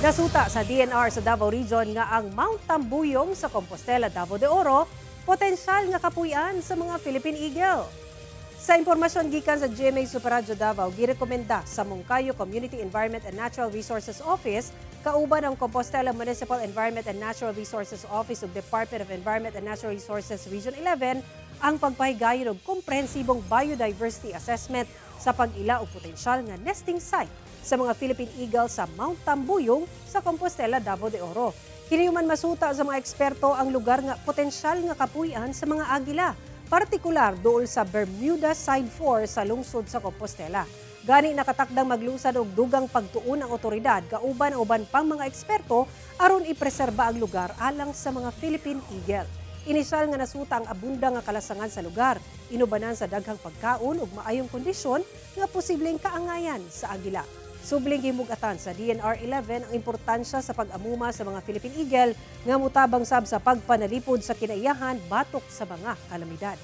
Nasuta sa DENR sa Davao Region nga ang Mount Tambuyong sa Compostela, Davao de Oro, potensyal nga kapuy-an sa mga Philippine Eagle. Sa impormasyon gikan sa GMA Super Radyo Davao, girekomenda sa Monkayo Community Environment and Natural Resources Office kauban ang Compostela Municipal Environment and Natural Resources Office ug Department of Environment and Natural Resources Region 11 ang pagpahigayon og komprehensibong biodiversity assessment sa pag-ila og potensyal nga nesting site sa mga Philippine Eagle sa Mount Tambuyong sa Compostela, Davao de Oro. Kini human masuta sa mga eksperto ang lugar nga potensyal nga kapuy-an sa mga agila, partikular duol sa Bermuda Side 4 sa lungsod sa Compostela. Gani nakatakdang maglusad og dugang pagtuon ang otoridad kauban ang uban pang mga eksperto aron ipreserba ang lugar alang sa mga Philippine Eagle. Inisyal nga nasuta ang abunda nga kalasangan sa lugar, inubanan sa daghang pagkaon ug maayong kondisyon nga posibleng kaangayan sa agila. Subling gimug-atan sa DENR 11 ang importansya sa pag-amuma sa mga Philippine Eagle nga mutabang sab sa pagpanalipod sa kinaiyahan batok sa mga kalamidad.